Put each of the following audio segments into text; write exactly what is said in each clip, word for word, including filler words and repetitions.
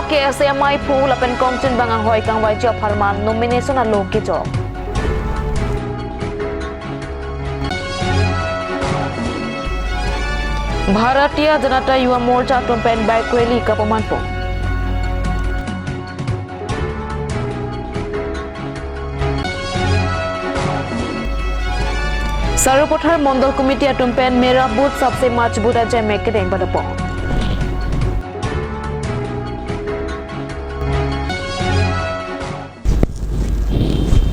K S A amaiphu lapen kongchunbang anghoi kangvaiji apharman nomination alo kejok. Bharatiya Janata Yuva Morcha atum pen bike rally kapamanpo. Sarupathar Mondol Committee atum pen Mera Booth Sabse Majboot ajeme kedeng padopo.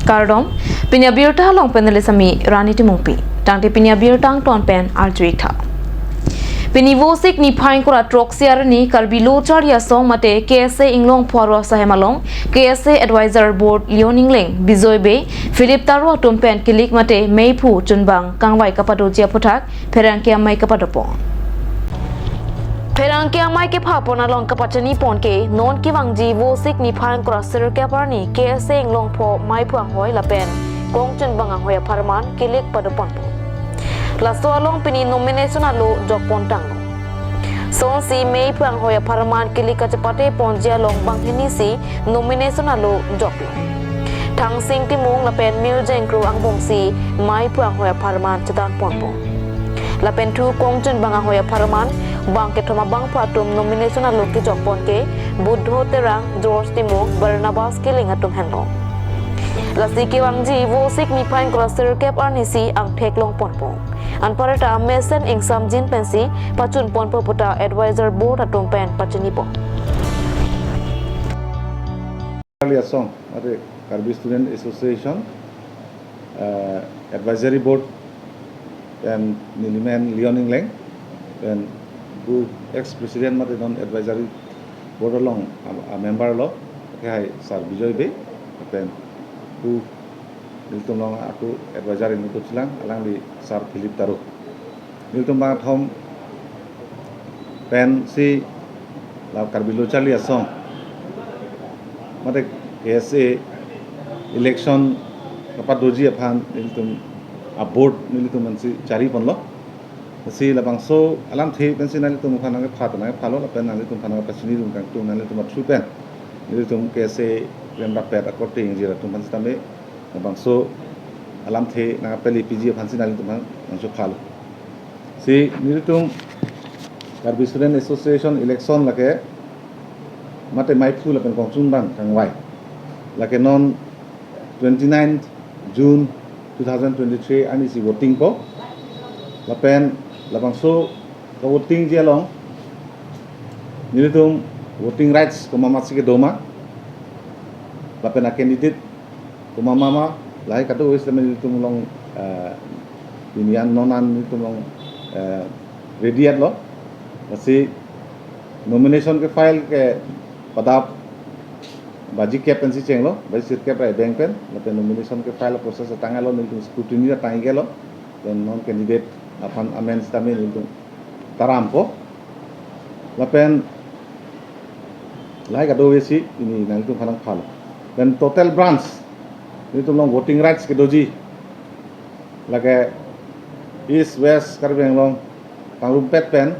Kardom, pini abirta along pen neli sami Rani Timungpi. Tangte pini abirta angton pen arju-ik tha. Pini Vosik niphai ingkoi ra throksi arni Karbi Lo Charli Asong mate K S A Inglongpho Arlo Asai hem along K S A Advisor Board Leon Engleng, Bijoy Bey, Philip Taro atum pen kilik mate meiphu chunbang kangvai kapadoji aphuthak pherangke amei kapadopo. Pherangke amei kephapon along kapachinipon ke non kevangji Vosik niphai ingkoi ra sirkep arni K S A Inglongpho meiphu anghoi lapen kongchunbang anghoi apharman kilik padoponpo. Laso along pini nomination alo jokpon tanglo. Sonsi meiphu anghoi apharman kilik kachepateponji along banghini si nomination alo joklo. Thangsing Timung lapen Mirjeng Kro angbong si meiphu anghoi apharman chedanponpo. Lapen thu kongchunbang anghoi apharman bang kethom abangphu atum nomination alo kejokpon ke Buddho Terang, George Timung, Barnabas Killing atum henlo. Lasi kevangji Vosik niphai ingkoi ra sirkep arni si angthek longponpo. Anparta mesen ingsamjin pensi pachunponpo puta Advisor Board atum pen pachinipo. Charli Asong, mate Karbi Student Association, eh, Advisory Board, pen nelimen Leon Engleng, pen pu ex president mate non Advisory Board along a, a member lo, ke hai Sir Bijoy Bey, pen pu nelitum along ako advisor ingtung chelang, alangli Sir Philip Taro. Nelitum bangkethom pensi la Karbi Lo Charli Asong mate K S A election kapadoji aphan nelitum a board nelitum pensi chariponlo. Si labangso alamthe pensi nanglitum aphan nangkepha ta nangkephalo lapen nanglitum aphan nangkepachini dun kangtung nanglitum a through pen nelitum K S A klemrap pet akorte ingjir atum aphan sitame labangso alamthe nangkepeli piji aphan si nanglitum aphan nangchophalo. Si nelitum Karbi Student Association election lake mate meiphu lapen kongchunbang kangvai lake non twenty-ninth June two thousand twenty-three arni si votingpo. Lapen labangso kavotingji along nelitum voting rights komat komat si kedo ma lapen a candidate komat komat ma lahai kadokave sitame nelitum along, eh, pini an non an nelitum along, eh, ready etlo. Lasi nomination kefile ke padap baji kep pensi chenglo, baji sirkep ra ebeng pen, lapen nomination kefile process atanglo, nelitum scrutiny atang iklo, lapen non candidate aphan amen sitame nelitum tarampo, lapen lahai kadokave si pini nanglitum aphan nangphalo. Lapen total branch nelitum along voting rights kedoji lake East, West Karbi Anglong pangrumpet pen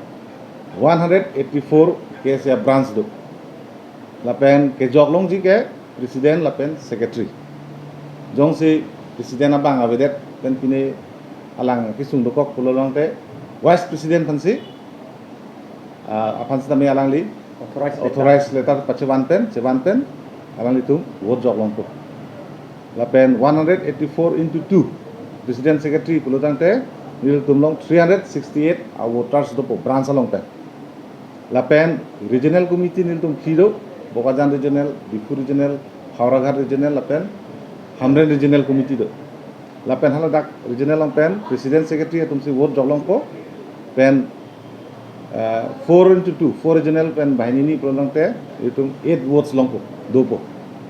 one hundred eighty-four K S A branch do. Lapen kejok longji ke president lapen secretary. Jongsi president abang avedet pen pine alang kesung dokok pulo tangte vice president aphansi, ah, aphan sitame alangli authorized letter, authorized letter pachevan pen, chevan pen alanglitum vote jok longpo. Lapen one hundred eighty-four into two, president secretary pulo tangte nelitum along three hundred sixty-eight a voters dopo branch along pen. Lapen regional committee nelitum phli do, Bokajan regional, Diphu regional, Howraghat regional lapen Hamren regional committee do. Lapen haladak regional along pen president secretary atumsi vote jok longpo, pen, eh, four into two, four regional pen banghini pulo tangte itum eight votes longpo, dopo.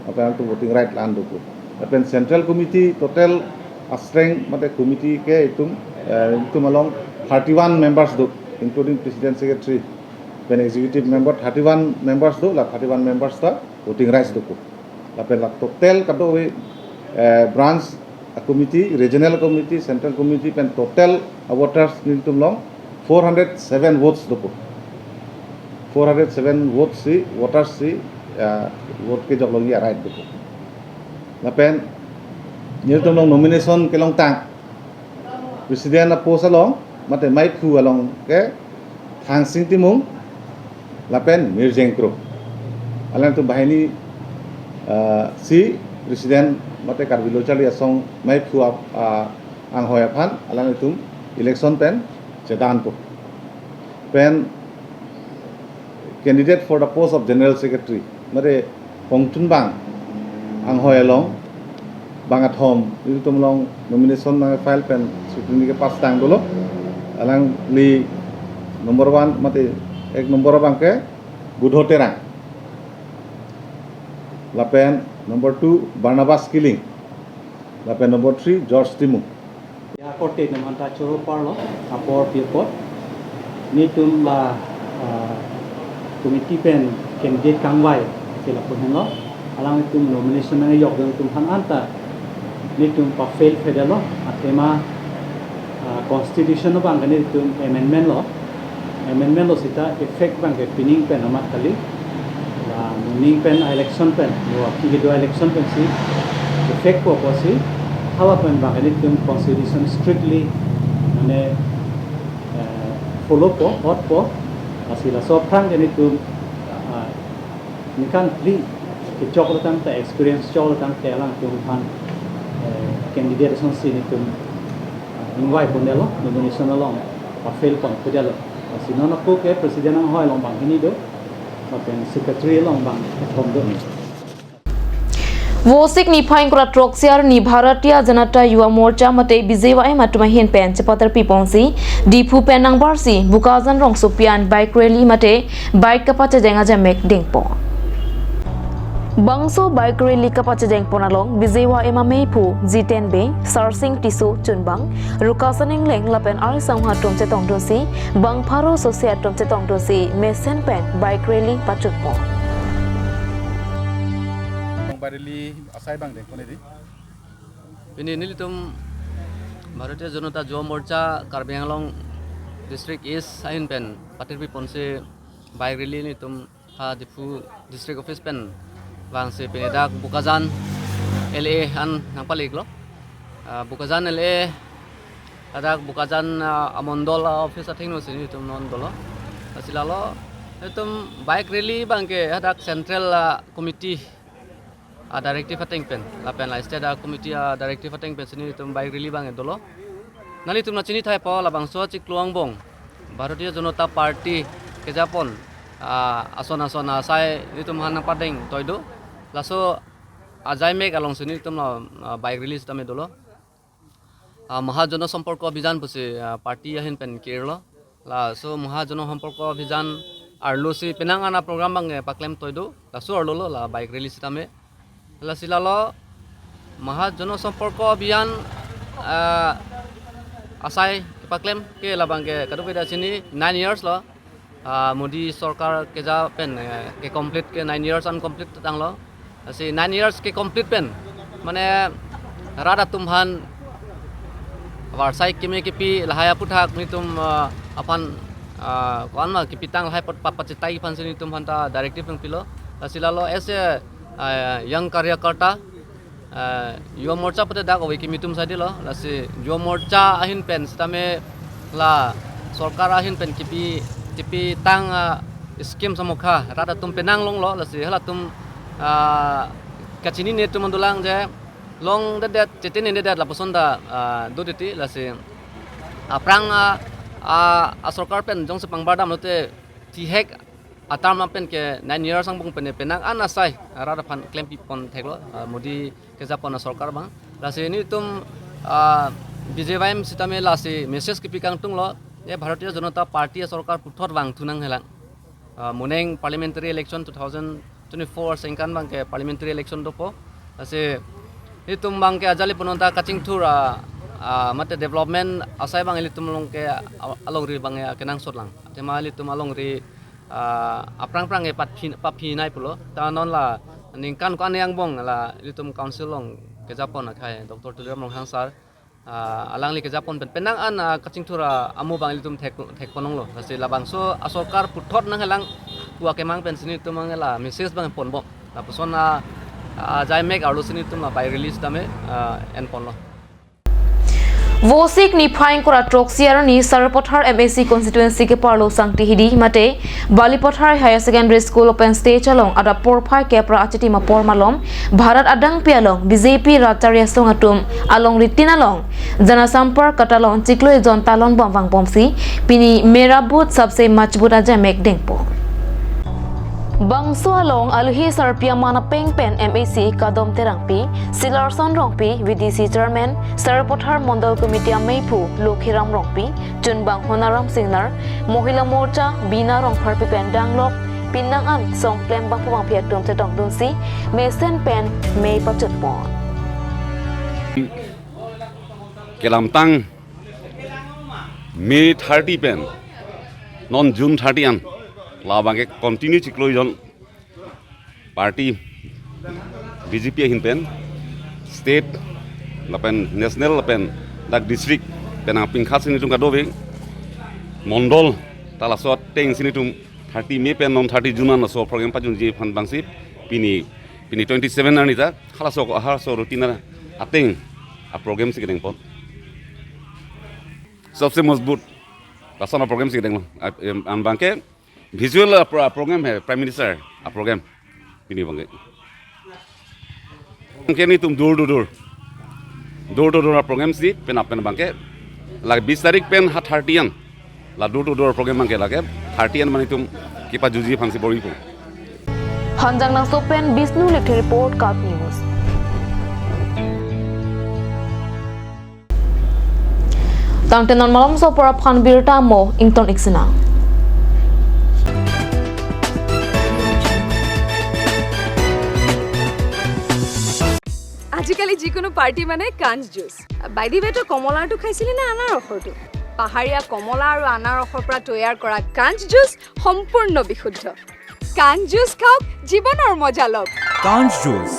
Lapen itum voting right la-an dopo. Lapen central committee total a strength mate committee ke itum, eh, itum along thirty-one members do, including president secretary, pen executive member, thirty-one members do, la thirty-one members ta voting rights dopo. Lapen la total kadokave, eh, branch a committee, regional committee, central committee pen total a voters nelitum along four hundred seven votes dopo. four hundred seven vote si, voters si, ah, vote kejok longji a-right do. Lapen nelitum along nomination kelongtang president a-post along, mate maiphu along ke Thangsing Timung lapen Mirjeng Kro. Alangtum banghini, ah, si president mate Karbi Lo Charli Asong maiphu ap-, ah, anghoi aphan alangtum election pen chedanpo. Pen candidate for the post of General Secretary, mate Pongtunbang anghoi along bang athom nelitum along nomination nang file pen scrutiny ke pass tang dolo. Alangli number one mate ek number abang ke Budho Terang. Lapen number two Barnabas Killing. Lapen number three George Timung. Ya, korte atum aphanta choro parlo, apor pi apot. Nelitum la, ah, committee pen candidate kangvai ke lapu henlo. Alangtum nomination nang yok dun atum aphan anta nelitum pa-fail phedalo, athema, ah, constitution abang ke nelitum amendment lo. Amendment lo seta effect abang ke pining pen amat kali. La moning pen election pen, yo aphi kedo election pen si effect po apotsi, hala pen abang ke nelitum constitution strictly mane, eh, follow po, hot po, lasi laso aphrang ke nelitum, ah, ningkan phli kechoklo tangte, experience choklo tangte alangtum aphan, eh, candidate asonsi nelitum, ah, ingvai pondetlo, nomination along pa-fail pon pondetlo. Lasi non ako ke president anghoi along banghini do, lapen secretary along bang kethom do. Vosik niphai ingkoi ra throk sir ni Bharatiya Janata Yuva Morcha mate B J Y M atum ahin pen chepatar piponsi Diphu pen nangbarsi Bokajan rongsopi an bike rally mate bike kapachejeng ajamek dengpo. Bangso bike rally kapachejeng pon along B J Y M ameiphu Jiten Bey, Sarsing Tisso chunbang, Rukasan Engleng lapen arsangha atum chetongdunsi, bang pharo sose atum chetongdunsi mesen pen bike rally pachunpo. Bike rally asai bang dengpon edi. Pini nelitum Bharatiya Janata Yuva Morcha Karbi Anglong District East ahin pen patir piponsi bike rally nelitum ha Diphu District Office pen vangsi pini dak Bokajan L A an nangpaliklo. Ah, Bokajan L A, hadak Bokajan, ah, amondol, ah, office athengno si nelitum non dolo. Lasi lalo nelitum bike rally bang ke hadak Central, ah, Committee a-directive ateng pen, lapen la state a-committee a-directive ateng pen si nelitum bike rally bang dolo. Nanglitum nangchinithaipo labangso achiklo angbong Bharatiya Janata Party kejapon, ah, ason ason asai nelitum aphan nangpadeng toido. Laso ajaimek alongsi nelitum la, ah, bike rally sitame dolo. Ah, Maha Jana Samporko Abhiyan pusi, ah, party ahin pen kirlo. Laso Maha Jana Samporko Abhiyan arlosi penang an a-program bang, eh, paklem toido. Laso arlo lo la bike rally sitame. Lasi lalo Maha Jana Samporko Abhiyan, ah, asai kepaklem ke labang ke kadokave ta chini nine years lo. Ah, Modi sorkar keja pen, eh, ke-complete ke nine years an complete tanglo. Lasi nine years ke-complete pen mane rat atum aphan avarsai keme kepi lahai aputhak nelitum, ah, aphan, ah, ko-an ma kepitang lahai pat, pat, pachitai aphansi nelitum aphanta directive nangpilo. Lasi lalo as a, ah, young karyakarta, ah, Yuva Morcha pute dak ove kimi atum saidi lo, lasi Yuva Morcha ahin pen sitame la sorkar ahin pen kipi, kipitang, ah, scheme samokha rat atum penang longlo, lasi halatum, ah, kachinine atum an dolang je longdetdet, chetinedet lapuson ta, ah, do titi, lasi aphrang, ah, ah, asorkar pen jongsi pangbar damlote thihek aterm pen ke nine years angbong pen penang an asai rat aphan klempipon theklo, ah, Modi kejapon asorkar bang. Lasi nelitum, ah, B J Y M sitame lasi message kipi kangtunglo, ye Bharatiya Janata Party asorkar puthot vangthu nanghelang. Ah, moning parliamentary election two thousand twenty-four sengkan bang ke parliamentary election dopo. Lasi nelitum bang ke ajali punon ta kachingthur, ah, ah, mate development asai bang ilitum along ke, ah, alongri bang ya kenangsot lang. Athema ilitum alongri, ah, aphrang phrang ke patphi, paphinai pulo. Ta non la ningkan ko-an angbong la ilitum council along kejapon akhai Doctor Tuliram Ronghang sir, ah, alangli kejapon pen penang an, ah, kachingthur, ah, amu bang ilitum thek, thekpon longlo. Lasi labangso asorkar puthot nanghelang Pu akemang pensi nelitum abang la message abang ponbom. Lapuson a, a, jaimek arlosi nelitum la bai release tame, a, enponlo. Vosik niphai ingkoi ra throksi arni Sarupathar M A C constituency keparlo Sangti Hidi mate Balipathar Higher Secondary School open stage along adap porphai kep ra achitim apor malom Bharat adangpi along B J P rat chari asong atum alongri tin along Jana Sampark Karta along chiklo jon talonbom vangbomsi pini Mera Booth Sabse Majboot ajaimek dengpo. Bangso along alohi sarpi aman apeng pen M A C Kadom Terangpi, Silarson Rongpi, V D C Chairman, Sarupathar Mondol Committee ameiphu Lokhiram Rongpi, chunbang Honaram Singnar, Mohila Morcha Bina Rongpharpi pen danglok, pinang an song klembangpo bangpi atum chetongdunsi mesen pen mei pachunpon. Kelamtang May thirty pen non June thirty an labangke continue chiklo jon party B J P ahin pen state lapen national lapen dak district pen angpingkhat si nelitum kadokave mondol ta laso atengsi nelitum thirty May pen non thirty June an laso program pajunji aphan bangsi pini pini twenty seven arni ta halaso ko ahar so rutina ateng a program si kedengpon. Sabse Majboot lason a program si kedenglo. A, em, an bangke visual a pro-, a program hai Prime Minister a program pini bangke. Bangke nelitum door to door, door to door a program si penap pen bangke la bis tarik pen ha thirty an la door to door program bangke lake thirty an mane nelitum kepajunji aphansi bor-ipo. Hanjangnangso pen Bishnu Lekthe report, KAT News. Tangte non malomso apor aphan birta mo ington ik sinang. আজিকালি যিকোনো পাৰ্টি মানে কাঞ্চ juice. By the ৱে, তই কমলাৰটো খাইছিলি নে আনাৰসৰটো? পাহাৰীয়া কমলা আৰু আনাৰসৰ পৰা তৈয়াৰ কৰা কাঞ্চ জুচ সম্পূৰ্ণ বিশুদ্ধ। কাঞ্চ জুচ খাওক, জীৱনৰ মজা লওক। Kanch Juice.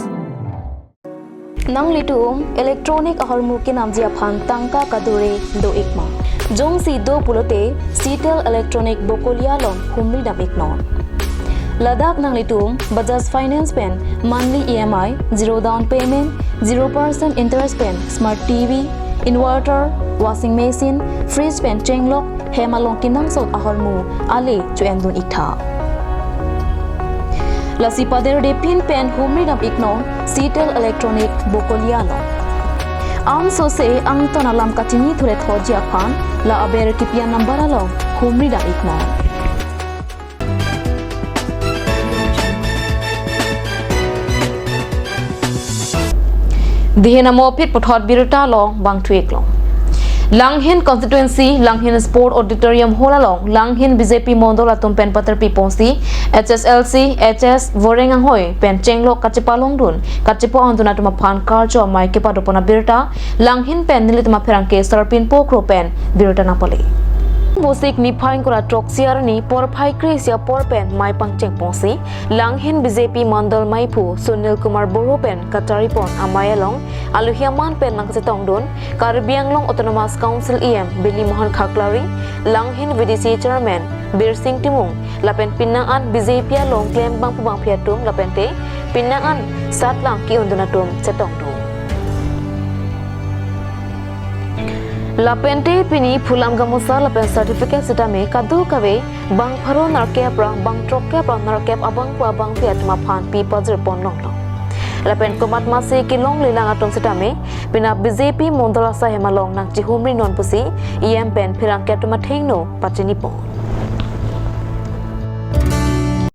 Nanglitum electronic ahormu kenamji aphan tangka kadure do-ikma? Jongsi do pulote Citel Electronic Bokolia along humri dam-iknon. Ladak nanglitum Bajaj Finance pen monthly E M I, zero down payment, zero percent interest pen smart T V, inverter, washing machine, fridge pen chenglok hem along kenangsot ahormu ale cho-endun-iktha. Lasi pader de pin pen humri dam-iknon Citel Electronic Bokolia along. Ansose angton alam kachini thule thotji aphan la aber kipi-an number along humri dam-iknon. Dihin amo phit puthot birta along bangthu-iklong. Langhin constituency, Langhin Sport Auditorium Hall along, Langhin B J P mondol atum pen paterpi ponsi, H S L C, H S Voreng Anghoi pen chenglok kachepalongdun, kachepo-ondun atum aphan karcho amei kepadopon abirta, Langhin pen nelitum apherangke Sarpin Pokro pen birta nangpale. Vosik niphai ingkoi ra throksi arni porphai kre-isi apor pen mei pangcheng ponsi, Langhin B J P Mandal Meiphu Sunil Kumar Boro pen kacharipon amei along alohi aman pen nangkachetongdun Karbi Anglong Autonomous Council E M Billy Mohan Khaklari, Langhin V D C Chairman Birsing Timung, lapen pinang an B J P along klembangpo bangpi atum lapente pinang an satlang ke-undun atum chetongdun. Lapente pini phulam gamosa lapen certificate sitame kadokave bang pharo nerkep ra bang throkkep ra nerkep abangpo abangpi atum aphan pi pajirpon longlo. Lapen komat masi kelongle lang atum sitame penap B J P mondol asai hem along nangchihumrinon pusi E M pen pherangke atum athengno pachinipon.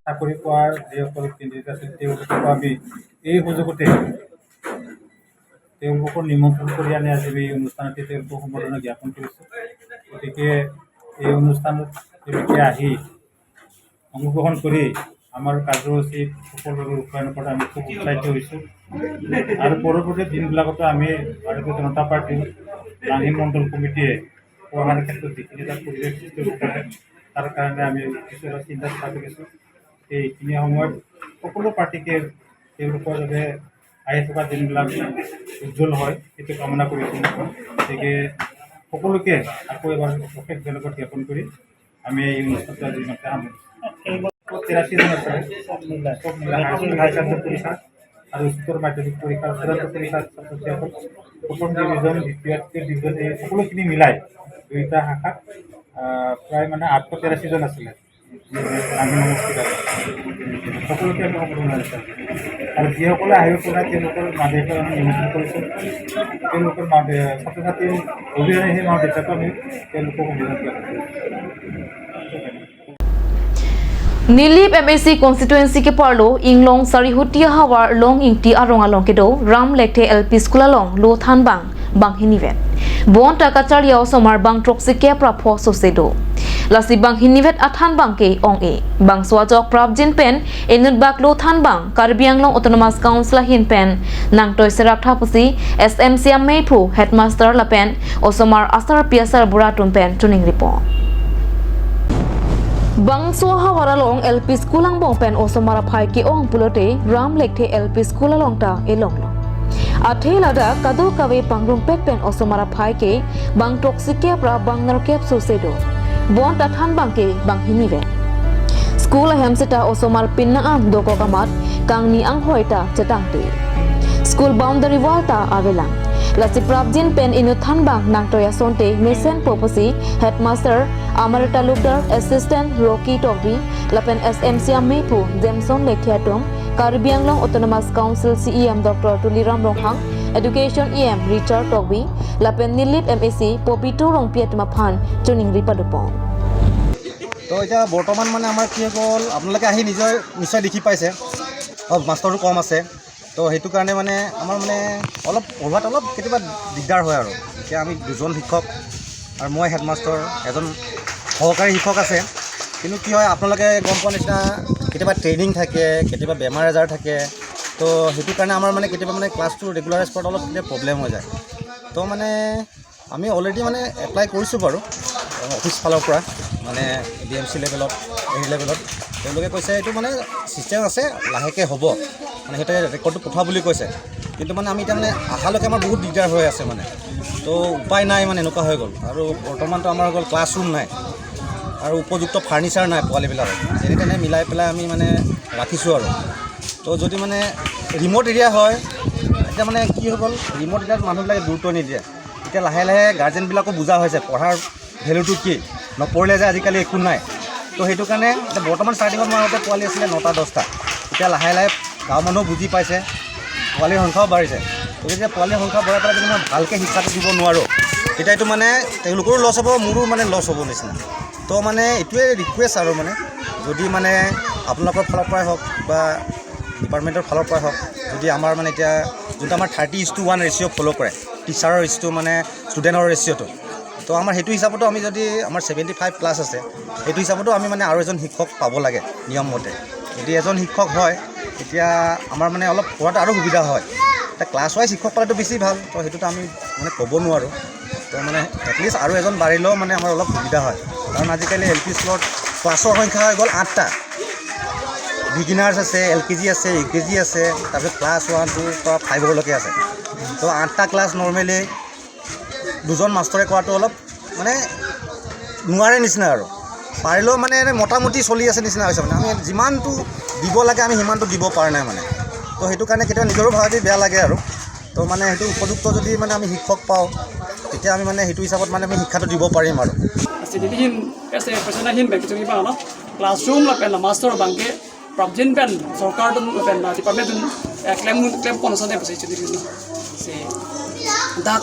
চাকৰি পোৱাৰ যিসকল কেণ্ডিডেট আছে, তেওঁলোকক আমি এই সুযোগতে তেওঁলোকক নিমন্ত্ৰণ কৰি আনি আজি এই অনুষ্ঠানতে তেওঁলোকক সম্বৰ্ধনা জ্ঞাপন কৰিছোঁ। গতিকে এই অনুষ্ঠানত তেওঁলোকে আহি অংশগ্ৰহণ কৰি আমাৰ কাৰ্যসূচী সকলো ৰূপায়ণ কৰাত আমি খুব উৎসাহিত হৈছোঁ। আৰু পৰৱৰ্তী দিনবিলাকতো আমি ভাৰতীয় জনতা পাৰ্টীৰ লাংহিন মণ্ডল কমিটিয়ে অহাৰ ক্ষেত্ৰত যিখিনি এটা পৰিৱেশ সৃষ্টি হ'ব পাৰে, তাৰ কাৰণে আমি কিছু এটা চিন্তা চলাই কৰিছোঁ। এইখিনি সময়ত সকলো পাৰ্টিকে তেওঁলোকৰ যাতে আহি থকা দিনবিলাক উজ্জ্বল হয়, সেইটো কামনা কৰিছোঁ। গতিকে সকলোকে আকৌ এবাৰ অশেষ ধন্যবাদ জ্ঞাপন কৰি আমি এই অনুষ্ঠানটো আজি ইমানতে সামৰিছোঁ। তেৰাশী জন আছে। চব মিলাই হাই স্কুল, হাই ছেকেণ্ডেৰী পৰীক্ষা আৰু উচ্চতৰ মাধ্যমিক পৰীক্ষা, চূড়ান্ত পৰীক্ষা ছাত্ৰ-ছাত্ৰীসকল প্ৰথম ডিভিজন, দ্বিতীয়, তৃতীয় ডিভিজন, এই সকলোখিনি মিলাই দুইটা শাখাত, আহ, প্ৰায় মানে আঠশ তেৰাশী জন আছিলে। আমি নমস্কাৰ। সকলোকে আমি অংশগ্ৰহণ কৰিছোঁ। আৰু যিসকলে আহিব পৰা নাই, তেওঁলোকৰ মা দেউতাক আমি নিমন্ত্ৰণ কৰিছোঁ। তেওঁলোকৰ মা দে-, ছাত্ৰ ছাত্ৰী অবিহনে সেই মা দেউতাকো আমি তেওঁলোকক অভিভাৱক। Nilip M A C constituency keparlo Inglong Sarihutia havar Long Ingti arong along kedo Ram Lekthe L P School along lo thanbang banghinivet. Bonta kacharli osomar bang throksi kep ra pho sose do. Lasi banghinivet athanbang ke ong-e. Bangso ajok prapjin pen inutbak lo thanbang Karbi Anglong Autonomous Council ahin pen nangtoi serap tha pusi S M C amei phu, headmaster lapen osomar asarpi asarbura atum pen choningripo. Bangso havar along L P School angbong pen osomar aphai ke-ong pulote Ram Lekthe L P School along ta elonglo. Athe ladak kadokave pangrumpet pen osomar aphai ke bang throksi kep ra bang nerkep sose do. Bonta thanbang ke banghinivet. School ahem seta osomar pinna an dokok amat kangni anghoi ta chetangte. School boundary wall ta avelang. Lasi prapjin pen inut thanbang nangtoi asonte mesenpo pusi headmaster Amar Talukdar, assistant Rocky Tokbi lapen S M C amei phu Jameson Lekthe atum, Karbi Anglong Autonomous Council C E M Doctor Tuliram Ronghang, Education E M Richard Tokbi lapen Nilip M A C Pobitro Rongpi atum aphan choningri padopon. তো এতিয়া বৰ্তমান মানে আমাৰ কি হৈ গ'ল, আপোনালোকে আহি নিজে নিশ্চয় দেখি পাইছে, অলপ মাষ্টৰো কম আছে। তো সেইটো কাৰণে মানে আমাৰ মানে অলপ পঢ়োৱাত অলপ কেতিয়াবা দিগদাৰ হয় আৰু। এতিয়া আমি দুজন শিক্ষক আৰু মই হেডমাষ্টৰ, এজন সহকাৰী শিক্ষক আছে। কিন্তু কি হয়, আপোনালোকে গম পোৱা নিচিনা কেতিয়াবা ট্ৰেইনিং থাকে, কেতিয়াবা বেমাৰ আজাৰ থাকে। তো সেইটো কাৰণে আমাৰ মানে কেতিয়াবা মানে ক্লাছটো ৰেগুলাৰাইজ কৰাত অলপ কেতিয়াবা প্ৰব্লেম হৈ যায়। তো মানে আমি অলৰেডি মানে এপ্লাই কৰিছোঁ বাৰু অফিচ ফালৰ পৰা, মানে ডি এম চি লেভেলত, হেৰি লেভেলত। তেওঁলোকে কৈছে এইটো মানে ছিষ্টেম আছে, লাহেকৈ হ'ব, মানে সিহঁতে ৰেকৰ্ডটো পঠোৱা বুলি কৈছে। কিন্তু মানে আমি এতিয়া মানে অহালৈকে আমাৰ বহুত দিগদাৰ হৈ আছে মানে। তো উপায় নাই মানে, এনেকুৱা হৈ গ'ল। আৰু বৰ্তমানতো আমাৰ হৈ গ'ল ক্লাছৰুম নাই আৰু উপযুক্ত ফাৰ্ণিচাৰ নাই পোৱালিবিলাকৰ। যেনে তেনে মিলাই পেলাই আমি মানে ৰাখিছোঁ আৰু। তো যদি মানে ৰিমট এৰিয়া হয়, এতিয়া মানে কি হৈ গ'ল, ৰিমট এৰিয়াত মানুহবিলাকে গুৰুত্ব নিদিয়ে। এতিয়া লাহে লাহে গাৰ্জেনবিলাকো বুজা হৈছে পঢ়াৰ ভেলুটো কি, নপঢ়িলে যে আজিকালি একো নাই। তো সেইটো কাৰণে এতিয়া বৰ্তমান ষ্টাৰ্টিঙত মই আগতে পোৱালি আছিলে নটা দহটা, এতিয়া লাহে লাহে গাঁৱৰ মানুহেও বুজি পাইছে, পোৱালিৰ সংখ্যাও বাঢ়িছে। গতিকে পোৱালিৰ সংখ্যা বঢ়াই পেলাই যদি মই ভালকৈ শিক্ষাটো দিব নোৱাৰোঁ, তেতিয়া এইটো মানে তেওঁলোকৰো লছ হ'ব, মোৰো মানে লছ হ'ব নিচিনা। তো মানে এইটোৱে ৰিকুৱেষ্ট আৰু মানে, যদি মানে আপোনালোকৰ ফালৰ পৰাই হওক বা ডিপাৰ্টমেণ্টৰ ফালৰ পৰাই হওক, যদি আমাৰ মানে এতিয়া যোনটো আমাৰ thirty is to one ratio' follow' কৰে, টিচাৰৰ ইজ টু মানে ষ্টুডেণ্টৰ ৰেচিঅ'টো, তো আমাৰ সেইটো হিচাপতো আমি যদি, আমাৰ ছেভেণ্টি ফাইভ প্লাছ আছে, সেইটো হিচাপতো আমি মানে আৰু এজন শিক্ষক পাব লাগে নিয়ম মতে। যদি এজন শিক্ষক হয়, তেতিয়া আমাৰ মানে অলপ পঢ়াত আৰু সুবিধা হয়। এতিয়া ক্লাছ ৱাইজ শিক্ষক পালেতো বেছি ভাল, তো সেইটোতো আমি মানে ক'ব নোৱাৰোঁ। তো মানে এটলিষ্ট আৰু এজন বাঢ়িলেও মানে আমাৰ অলপ সুবিধা হয়, কাৰণ আজিকালি এল পি স্কুলত ক্লাছৰ সংখ্যা হৈ গ'ল আঠটা। বিগিনাৰ্ছ আছে, এল কে জি আছে, ইউ কে জি আছে, তাৰপিছত ক্লাছ ওৱান টুৰ পৰা ফাইভলৈকে আছে। তো আঠটা ক্লাছ নৰ্মেলি দুজন মাষ্টৰে কৰাটো অলপ মানে নোৱাৰে নিচিনা আৰু। পাৰিলেও মানে এনে মোটামুটি চলি আছে নিচিনা হৈছে মানে। আমি যিমানটো দিব লাগে, আমি সিমানটো দিব পৰা নাই মানে। তো সেইটো কাৰণে কেতিয়াবা নিজৰো ভাবি বেয়া লাগে আৰু। তো মানে সেইটো উপযুক্ত যদি মানে আমি শিক্ষক পাওঁ, তেতিয়া আমি মানে সেইটো হিচাপত মানে আমি শিক্ষাটো দিব পাৰিম আৰু। Jadi hin, kasi personal hin bagi cuma bang, no? Classroom lapen la master bang ke prapjin pen sorkar atum lapen la department atum, eh, klem klem pon asonte pusi chini, no? Si dak,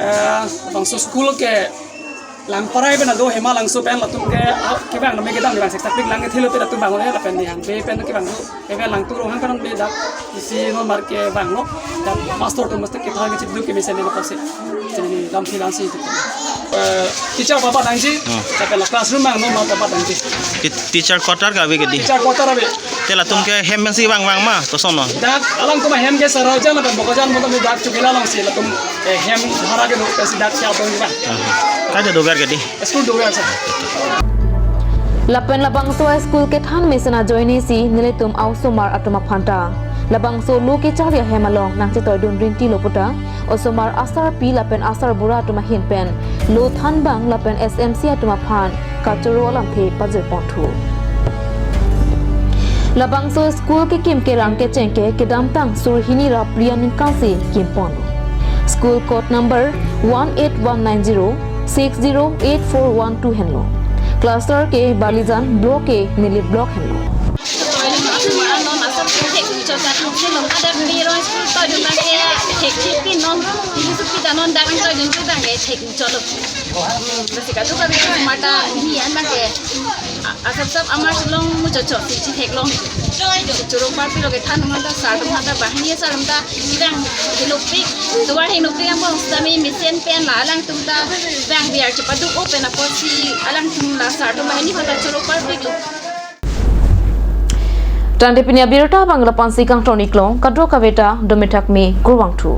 eh, bangso school ke Langparai pen ado Hema Langso pen latum ke, ah, kevang name kedam lang sek sapik lang ke thilo pe latum bang le lapen ni hang be pen kevang do. Ebe Langtu Ronghang karon be dak isi nomar kevang lo. Dan master atum master kethang ke chiduk ke mesen ne pase. Jadi lam si lang si itu. Eh, teacher papa dangji, Hmm. tapi la classroom bang nomar papa dangji. Ti-, teacher quarter ka ave ke di? Teacher quarter ave. Te latum ke hem si bang bang ma, to sono. Dak alangtum ahem ke Sarajan lapen Bokajan mo dak chukila lang si latum, eh, hem bhara kedo, kasi dak siya to bang. Aha. Kada dober ke di? School dober sa. Lapen labangso a-school kethan mesen ajoine si nelitum a-osomar atum aphan ta labangso lo kecharli ahem along nangchetoidun rinti lo puta, osomar asarpi lapen asarbura atum ahin pen lo thanbang lapen S M C atum aphan kachoro alamthe pajirpon thu. Labangso school kekim kerang kecheng ke kedamtang sur hini ra phli aningkan si kimpon. School code number one eight one nine zero six zero eight four one two henlo. Cluster ke Balijan, block ke Nilip block henlo. Asap sap amar chelong mucho cho si chi theklong. Choro parpik lo kethan mata sar atum mata banghini sar atum ta bang hinopik, tovar hinopik ang bong sami mesen pen la alangtum ta bang biar chepaduk open apotsi alangtum la sar atum banghini mata choro parpik lo. Tangte pini abirta abang lapu-an si kangton-ik long, kadokave ta dome thakme kurvangthu.